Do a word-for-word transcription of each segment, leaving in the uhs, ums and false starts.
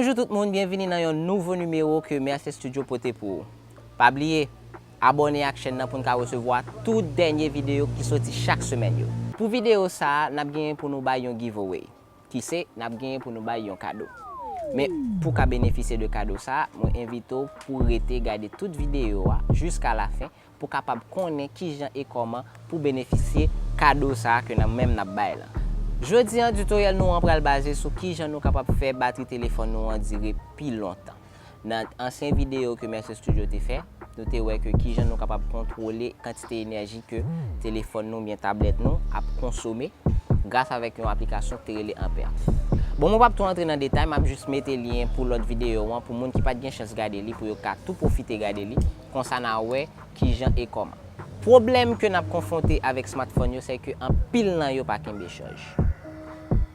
Bonjou tout moun, byenvini nan yon nouvo nimewo ke Mercè Studio pote pou ou. Pa bliye, abòne ak chèn nan pou n ka resevwa tout dènye videyo ki soti chak semèn yo. Pou videyo sa a, n ap genyen pou nou bay yon giveaway, ki se n ap genyen pou nou bay yon kado. Men pou ka benefisye de kado sa a, mwen envite w pou rete gade tout videyo a jiska lafen pou kapab konnen kijan e kòman pou benefisye kado sa a ke nan menm n ap bay lan. Jodi an, tutorial nou an pral baze sou kijan nou kapab fè batri telefòn nou an dire pi lontan. Nan ansyen videyo ke Mercè Studio te fè, nou te wè ke kijan nou kapab kontwole kantite enèji ke telefòn nou oubyen tablèt nou ap konsome gras avèk yon aplikasyon ki te rele Ampere. Bon, mwen p ap twò antre nan detay, m ap jis mete lyen pou lòt videyo an pou moun ki pa t gen chans gade li, pou yo ka tou pwofite gade li. Konsa n a wè kijan e kòman. Pwoblèm ke n ap konfwonte avèk smartphone yo, se ke anpil nan yo pa kenbe chaj.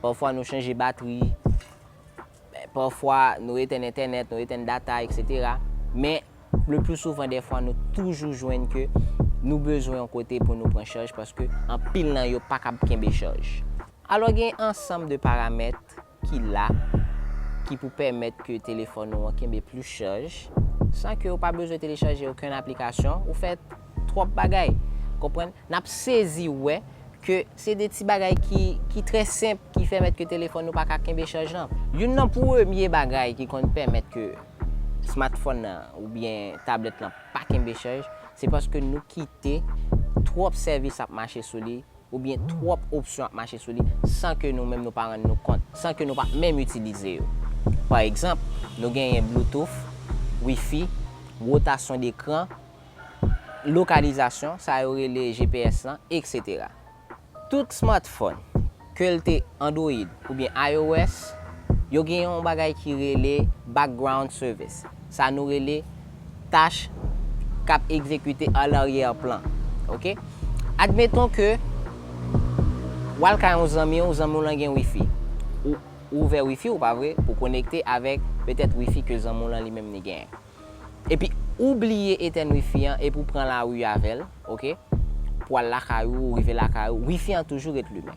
Pafwa nou chanje batri, pafwa nou etèn entènèt, nou etèn data, et cetera. Men le plus souvent des fois, nou toujou jwenn ke nou bezwen yon kote pou nou pran chaj paske anpil nan yo pa kab kenbe chaj. Alò, gen ansanm de paramèt ki la, ki pou pèmèt ke telefòn ou an kenbe plis chaj, san ke ou pa bezwen telechaje okenn aplikasyon, ou fè twòp bagay. Konprann? N ap sezi wè ke se de ti bagay ki, ki trè senp, ki fèmèt ke telefòn nou pa ka kenbe chaj lan. Youn nan premye bagay ki konn pèmèt ke smartphone nan oubyen tablèt lan pa kenbe chaj, se paske nou kite twòp sèvis ap mache sou li, oubyen twòp opsyon ap mache sou li san ke nou menm nou pa rann nou kont, san ke nou pa menm itilize yo. Pa egzanp, nou genyen Bluetooth, Wi-Fi, wotasyon dekran, lokalizasyon, sa yo rele G P S lan, et cetera. Tout smartphone, ke l te Android oubyen I O S, yo gen yon bagay ki rele background service. Sa nou rele tach k ap egzekite alaryè plan. Oke? Admeton ke w al kay yon zanmi w, zanmi w lan gen Wi-Fi. Ou, ou ouvè Wi-Fi w, pa vre, pou konekte avèk petèt Wi-Fi ke zanmi w lan li menm li genyen. Epi ou bliye etèn Wi-Fi an epi w pran lari avè l, oke? Pou al lakay ou, ou rive lakay ou, Wi-Fi an toujou ret limen.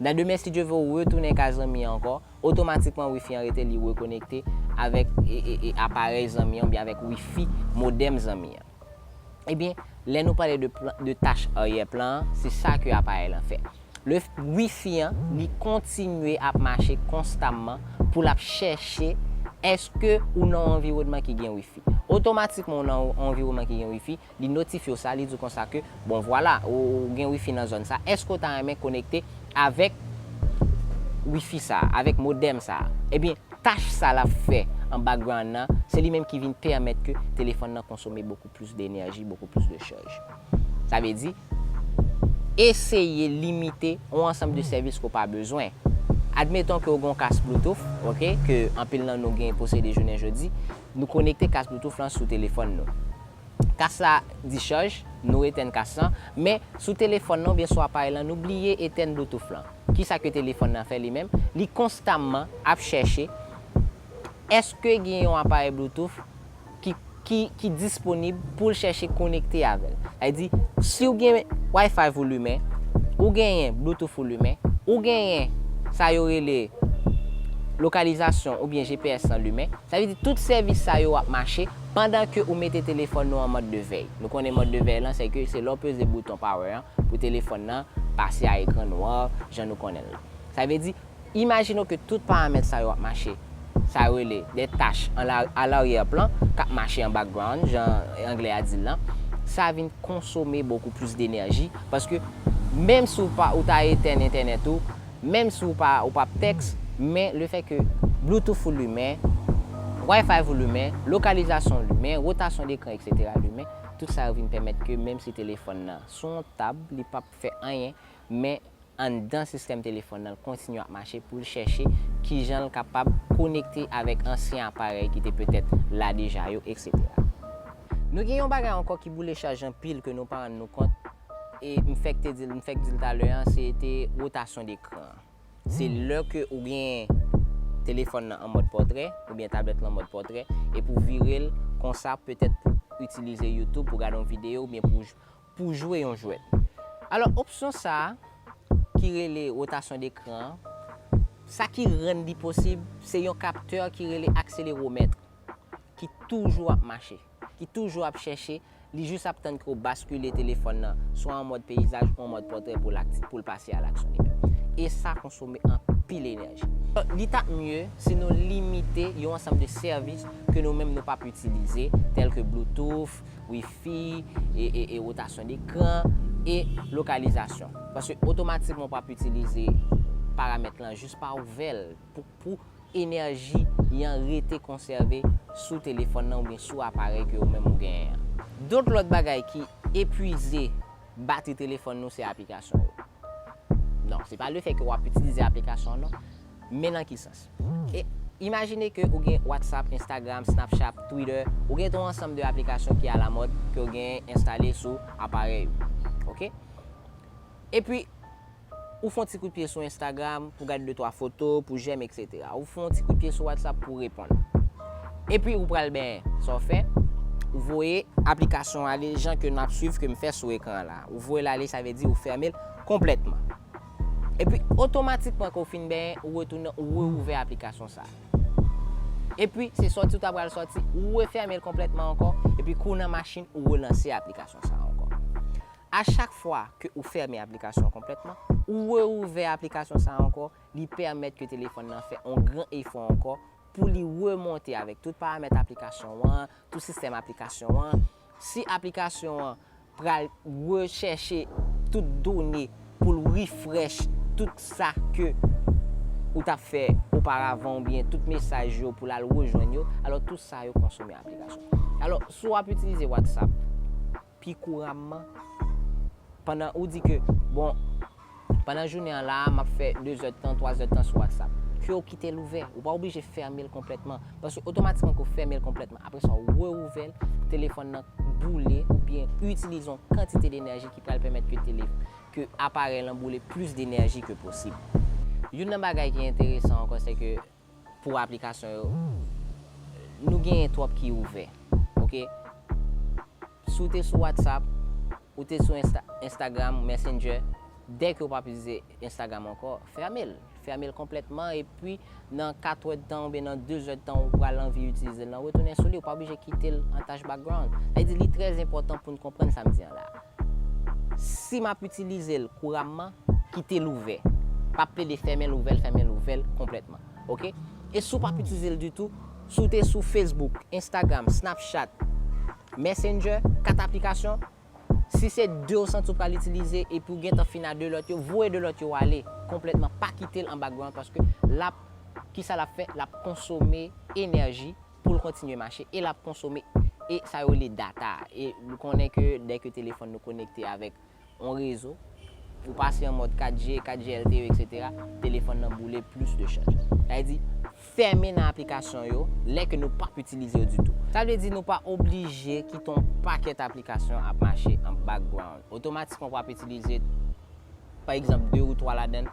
Nan demen, si Dye vle, ou retounen kay zanmi an ankò, otomatikman Wi-Fi an rete, li rekonekte avèk e, e, e aparèy zanmi an oubyen avèk Wi-Fi modèm zanmi an. Ebyen, lè nou pale de, plan, de tach aryè plan an, se sa ke aparèy lan fè. Le Wi-Fi an, li kontinye ap mache konstamman pou l ap chèche èske ou nan yon anviwònman ki gen Wi-Fi. Otomatikman, ou nan yon anviwònman ki gen Wi-Fi, li notifye w sa, li di w konsa ke, bon, vwala, ou, ou gen Wi-Fi nan zòn sa, èske w ta renmen konekte avèk Wi-Fi sa, avèk modèm sa? Ebyen, tach sa l ap fè an background nan, se li menm ki vin pèmèt ke telefòn nan konsome bokou plis de enèji, bokou plis de chaj. Sa vle di, eseye limite yon ansanm de sèvis ke w pa bezwen. Admeton ke w gen yon kas Bluetooth, oke, ke anpil nan nou gen posede jounen jodi, nou konekte kas Bluetooth lan sou telefòn nou. Kas la dichaj, nou etèn kas lan, men sou telefòn nan oubyen sou aparèy lan, nou bliye etèn Bluetooth lan. Kisa ke telefòn nan fè li menm? Li konstamman ap chèche èske gen yon aparèy Bluetooth ki, ki, ki disponib pou l chèche konekte avè l. Sa vle di, si w gen Wi-Fi ou limen, ou genyen Bluetooth ou limen, ou genyen sa yo rele lokalizasyon oubyen G P S lan limen, sa vle di tout sèvis sa yo ap mache pandan ke ou mete telefòn nou an mòd de vèy. Nou konnen mòd de vèy lan, se ke se lè w peze bouton power an pou telefòn nan pase a ekran nwa, jan nou konnen l lan. Sa vle di, imajine w ke tout paramèt sa yo ap mache. Sa yo rele de tach an la, a laryè plan k ap mache an background, jan anglè a di l lan. Sa vin konsome bokou plis de enèji, paske menm si w pa, ou ta etèn entènèt ou, menm si w pa, ou p ap tèks, men le fè ke Bluetooth ou limen, Wi-Fi ou limen, lokalizasyon ou limen, wotasyon dekran, et cetera limen, tout sa yo vin pèmèt ke menm si telefòn nan sou yon tab, li p ap fè anyen, men anndan sistèm telefòn nan, l kontinye ap mache pou l chèche kijan l kapab konekte avèk ansyen aparèy ki te petèt la deja yo, et cetera. Nou gen yon bagay ankò ki boule chaj anpil ke nou pa rann nou kont, e m fèk te di l, m fèk di l talè an, se te wotasyon dekran an. Se lè ke ou gen telefòn nan an mòd pòtrè, oubyen tablèt lan an mòd pòtrè, epi w vire l konsa, petèt pou itilize YouTube, pou gade yon videyo, oubyen pou, pou jwe yon jwèt. Alò, opsyon sa a, ki rele wotasyon dekran an, Sa ki rann li posib, se yon kaptè ki rele akseleromèt, ki toujou ap mache, ki toujou ap chèche, li jis ap tann ke w baskile telefòn nan swa an mòd peyizaj ou an mòd pòtrè pou l akti-, pou l pase a laksyon li menm. E sa konsome anpil enèji. Li t ap mye si nou limite yon ansanm de sèvis ke nou menm nou p ap itilize, tèl ke Bluetooth, Wi-Fi, e, e, e wotasyon dekran, e lokalizasyon. Paske otomatikman w p ap itilize paramèt lan jis pa ouvè l pou, pou enèji an rete konsève sou telefòn nan oubyen sou aparèy ke ou menm ou genyen an. Dòt lòt bagay ki epwize batri telefòn nou se aplikasyon yo. Non, se pa lefèt ke w ap itilize aplikasyon an, non. Men nan ki sans? E imajine ke ou gen WhatsApp, Instagram, Snapchat, Twitter, ou gen yon ansanm de aplikasyon ki alamòd ke w gen enstale sou aparèy ou. Oke? Epi, ou fè yon ti kout pye sou Instagram pou gade de twa foto, pou jèm, etsetera. Ou fè yon ti kout pye sou WhatsApp pou reponn. Epi, ou pral benyen. Sa w fè, ou voye aplikasyon ale jan ke n ap swiv ke m fè sou ekran la. Ou voye l ale, sa vle di ou fèmen l konplètman. Epi, otomatikman ke w fin benyen, ou retounen, ou reouvè aplikasyon sa. Epi, se sòti ou ta pral sòti, ou refèmen l konplètman ankò, epi kou w nan machin, ou relanse aplikasyon sa ankò. A chak fwa ke ou fèmen aplikasyon konplètman, ou reouvè aplikasyon sa ankò, li pèmèt ke telefòn nan fè yon gran efò ankò pou li remonte avèk tout paramèt aplikasyon an, tout sistèm aplikasyon an. Si aplikasyon an pral rechèche tout done pou l refresh tout sa ke ou t ap fè oparavan oubyen tout mesaj yo pou l al rejwenn yo, alò tout sa yo konsome aplikasyon. Alò, si w ap itilize WhatsApp pi kouramman, pandan ou di ke, bon, pandan jounen an la, m ap fè de zèdtan, twa zèdtan sou WhatsApp, ke w kite l ouvè. Ou pa oblije fèmen l konplètman. Paske otomatikman ke w fèmen l konplètman, apre sa, w reouvè l, telefòn nan boule oubyen itilize yon kantite de enèji ki pral pèmèt ke tele-, ke aparèy lan boule plis de enèji ke posib. Youn nan bagay ki enteresan ankò, se ke pou aplikasyon yo, nou genyen twòp ki ouvè. Oke? Si w te sou WhatsApp, ou te sou Insta-, Instagram, Messenger, dèke w p ap itilize Instagram ankò, fèmen l. Fèmen l konplètman, epi nan kat èdtan oubyen nan de zèdtan, ou pral anvi itilize l nan, retounen sou li, ou pa oblije kite l an tach background. Sa vle di, li trè enpòtan pou n konprann sa m di an la. Si m ap itilize l kouramman, kite l ouvè. Pa plede fèmen l, ouvè l, fèmen l, ouvè l konplètman. Oke? E si w p ap itilize l ditou, si w te sou Facebook, Instagram, Snapchat, Messenger, kat aplikasyon, si se de w santi w pral itilize epi w gentan fin a de lòt yo, voye de lòt yo ale konplètman. Pa kite l an background paske l ap, kisa l ap fè? L ap konsome enèji pou l kontinye mache e l ap konsome e sa yo rele data. E nou konnen ke dèke telefòn nou konekte avèk yon rezo, ou pase an mòd kat G, kat G L T E, etsetera, telefòn nan boule plis de chaj. Sa vle di, fèmen nan aplikasyon yo lè ke nou p ap itilize yo ditou. Sa vle di nou pa oblije kite yon pakèt aplikasyon ap mache an background. Otomatikman w ap itilize, pa egzanp, de ou twa ladan l,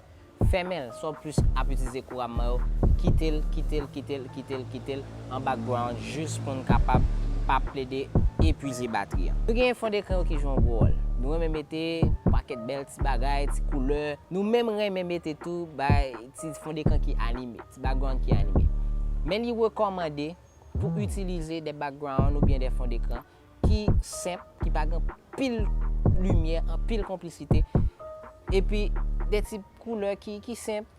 fèmen l. Sa w plis ap itilize kouramman yo, kite l, kite l, kite l, kite l, kite l an background jis pou n kapab pa plede epwize batri an. Nou gen fon dekran yo ki jwe yon gwo wòl. Nou renmen mete pakèt bèl ti bagay, ti koulè. Nou menm renmen mete tou bay ti fon dekran ki anime, ti background ki anime. Men li rekòmande pou itilize de background oubyen de fon dekran ki senp, ki pa gen anpil limyè, anpil konplisite, epi de ti koulè ki, ki senp.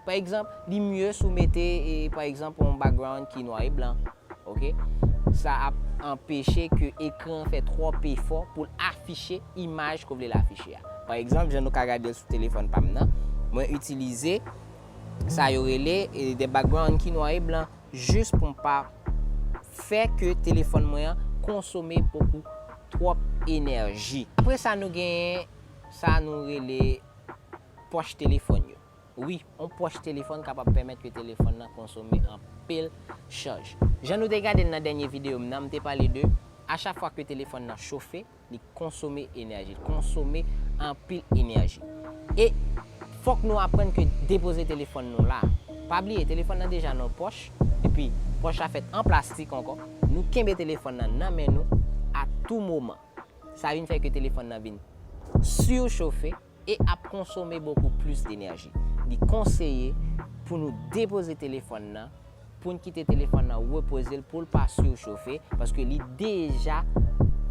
Pa egzanp, li mye si w mete, e, pa egzanp, yon background ki nwa e blan. Oke? Sa ap anpeche ke ekran an fè twòp efò pou l afiche imaj ke w vle l afiche a. Pa egzanp, jan nou ka gade l sou telefòn pa m nan, mwen itilize sa yo rele, e, de background ki nwa e blan, jis pou m pa fè ke telefòn mwen an konsome bokou twòp enèji. Apre sa, nou genyen sa nou rele pòch telefòn yo. Wi, yon pòch telefòn kapab pèmèt ke telefòn nan konsome anpil chaj. Jan nou te gade l nan dènye videyo m nan, m te pale de a chak fwa ke telefòn nan chofe, li konsome enèji, li konsome anpil enèji. E fòk nou aprann ke depoze telefòn nou la. Pa bliye, telefòn nan deja nan pòch, epi pòch la fèt an plastik ankò. Nou kenbe telefòn nan nan men nou a tou moman. Sa vin fè ke telefòn nan vin sichofe e ap konsome bokou plis de enèji. Li konseye pou nou depoze telefòn nan, pou n kite telefòn nan repoze l, pou l pa sichofe, paske li deja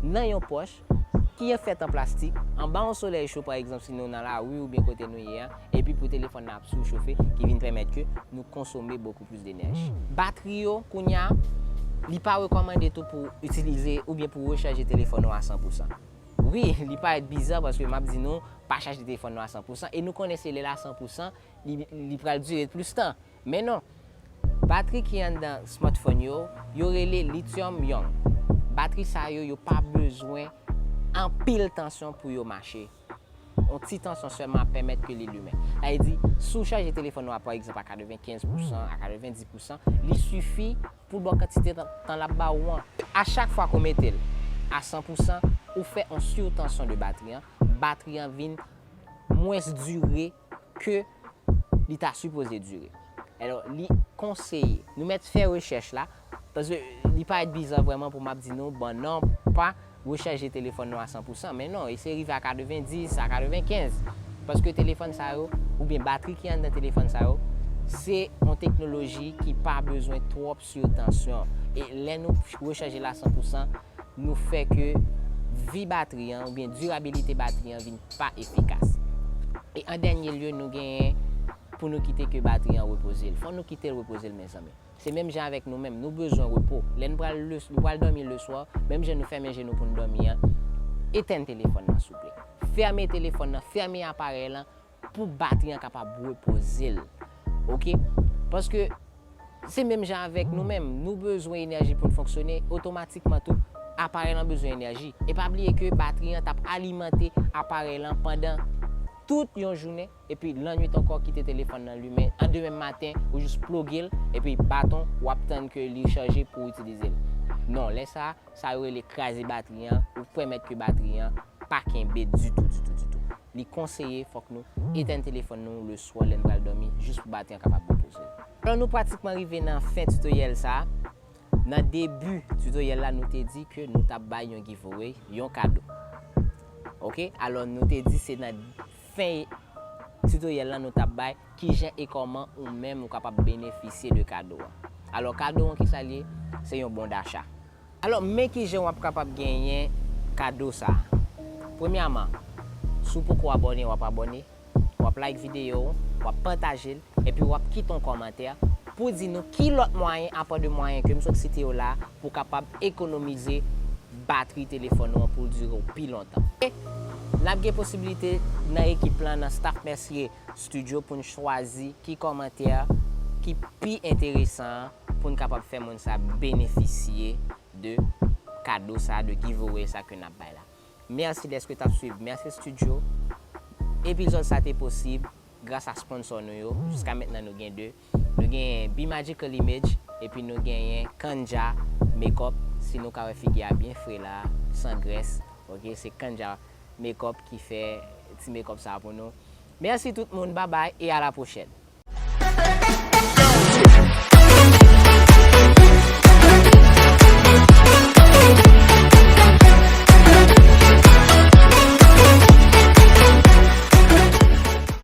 nan yon pòch ki fèt an plastik, anba yon solèy cho, pa egzanp, si nou nan lari oubyen kote nou ye a, epi pou telefòn nan ap sichofe, ki vin pèmèt ke nou konsome bokou plis denèji. Batri yo, kounye a, li pa rekòmande tou pou itilize oubyen pou rechaje telefòn ou a san pou san. Wi, li parèt biza paske m ap di nou, pa chaje telefòn nou a san pou san, e nou konnen selil la san pou san, li, li pral dire plis tan. Men non, batri ki anndan smartphone yo, yo rele lithium ion. Batri sa yo, yo pa bezwen anpil tansyon pou yo mache. Yon ti tansyon sèlman ap pèmèt ke li limen. Sa vle di, si w chaje telefòn ou a, pa egzanp, a katrevenkenz pou san, a katrevendis pou san, li sifi pou l ba w kantite tan, tan l ap ba ou an. A chak fwa ke w mete l a san pou san, ou fè yon sitansyon de batri an, batri an vin mwens dire ke li ta sipoze dire. Alò, li konseye. Nou mèt fè rechèch la, paske li parèt biza vrèman pou m ap di nou, bon, non, pa rechaje telefòn nou a san pou san. Men non, eseye rive a katrevendis, a katrevenkenz. Paske telefòn sa yo, oubyen batri ki anndan telefòn sa yo, se yon teknoloji ki pa bezwen twòp sitansyon. E lè nou rechaje l a san pou san, nou fè ke vi batri an, oubyen dirabilite batri an vin pa efikas. E an dènye lye, nou genyen pou nou kite ke batri an repoze l. Fò nou kite l repoze l, mezanmi. Se menm jan avèk nou menm, nou bezwen repo. Lè n pral le, nou pral dòmi leswa, menm jan nou fèmen je nou pou n dòmi an, etèn telefòn nan, souple. Fèmen telefòn nan, fèmen aparèy lan, pou batri an kapab repoze l. Oke? Paske se menm jan avèk nou menm. Nou bezwen enèji pou n fonksyone, otomatikman tou, aparèy lan bezwen enèji. E pa bliye ke batri an t ap alimante aparèy lan pandan tout yon jounen, epi lannwit ankò kite telefòn nan limen. An demen maten, ou jis ploge l, epi baton, w ap tann ke li chaje pou w itilize l. Non, lè sa a, sa yo rele kraze batri an, ou pèmèt ke batri an pa kenbe ditou, ditou, ditou. Li konseye fòk nou etèn telefòn nou leswa lè n pral dòmi, jis pou batri an kapab repoze l. Alò, nou pratikman rive nan fen tutoriel sa a. Nan debi tutoriel la, nou te di ke nou t ap bay yon giveaway, yon kado. Oke? Alò, nou te di se nan fen tutoriel la nou t ap bay kijan e kòman ou menm ou kapab benefisye de kado a. Alò, kado an, kisa l ye? Se yon bon dacha. Alò, men kijan w ap kapab genyen kado sa a. Premyèman, si w poko abòne, w ap abòne, w ap like videyo, w ap pataje l, epi w ap kite yon kòmantè pou di nou ki lòt mwayen, apa de mwayen ke m sot site yo la, pou w kapab ekonomize batri telefòn ou an pou l dire w pi lontan. E n ap gen posiblite nan ekip lan, nan staff Mercier Studio pou n chwazi ki kòmantè ki pi enteresan an pou n kapab fè moun sa benefisye de kado sa, de giveaway sa ke n ap bay la. Mèsi dèske t ap swiv Mercier Studio. Epizòd sa te posib gras a sponsò nou yo. Jiska mentnan nou gen de. Nou gen Be Magical Image, epi nou genyen Kanja Makeup. Si nou ka wè figi a byen fre la, san grès. Oke, se Kanja Makeup ki fè ti makeup sa pou nou. Mèsi tout moun, babay e a la pwochèn.